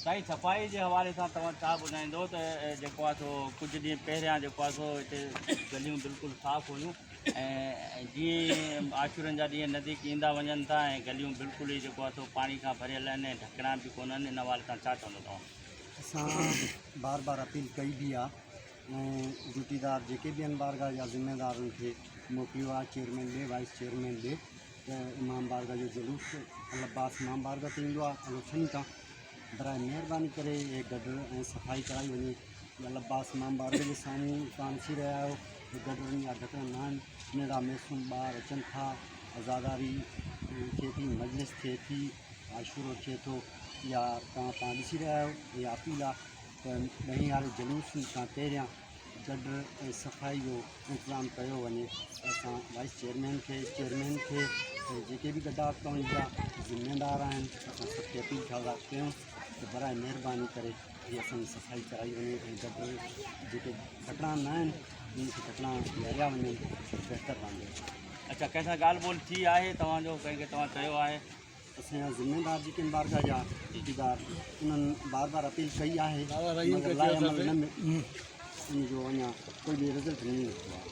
سائين صفائي جي حوالي سان توهان ڇا ٻڌائيندو ته جيڪو آهي سو ڪجهه ڏينهن پهريان جيڪو آهي سو هتي گليون بلڪل صاف هيون ۽ جيئن عاشورن جا ڏينهن نزديڪ ايندا وڃن ٿا ۽ گليون بلڪل ئي جيڪو آهي سو پاڻي کان ڀريل آهن ۽ ڍڪڻا به ڪونهن ان حوالي سان ڇا چوندو توهان؟ اسان بار بار اپيل ڪئي به آهي ۽ ڊيوٽيدار جيڪي به آهن بارگاهه جا ذميدار انهن کي موڪليو آهي چيئرمين ڏي وائيس چيئرمين ڏي ته امام بارگاهه جو جلوس العباس امام بارگاهه تي ايندو آهي الحسين تان براء مهرباني ڪري اهي گڊر ۽ صفائي ڪرائي وڃي العباس امام بارگاهه جي سامهون توهان ڏسي رهيا آهيو اهي گڊرن يا ڍڪڻ نه آهن ننڍڙا معصوم ٻار اچن ٿا عزاداري ٿئي ٿي مجلس ٿئي ٿي عاشورو ٿئي ٿو يا توهان پاڻ ڏسي رهيا آهيو اها اپيل آهي ته ڏهين واري جلوس کان پهريان گڊر ۽ صفائي جو انتظام ڪيو وڃي اسان وائيس چيئرمين کي چيئرمين کي ۽ جيڪي به گڊا ڪائونٽي جا ذميدار آهن اسان سڀ کي اپيل ٿا ڪيون ته براء مهرباني ڪري هي اسان جي صفائي ڪرائي وڃي ۽ گڊر جيڪي ڍڪڻا نه آهن انهن کي ڍڪڻا ڏياريا وڃن بهتر رهندو. اڇا ڪنهن سان ڳالهه ٻولهه ٿي آهي توهان جو ڪنهن کي توهان چيو آهي؟ اسان جا ذميدار جيڪي آهن بارگاهه جا ٺيڪيدار انهن بار بار اپيل ڪئي آهي مگر لاء عمل نه ان جو اڃا ڪوئي به رزلٽ نه نڪتو آهي.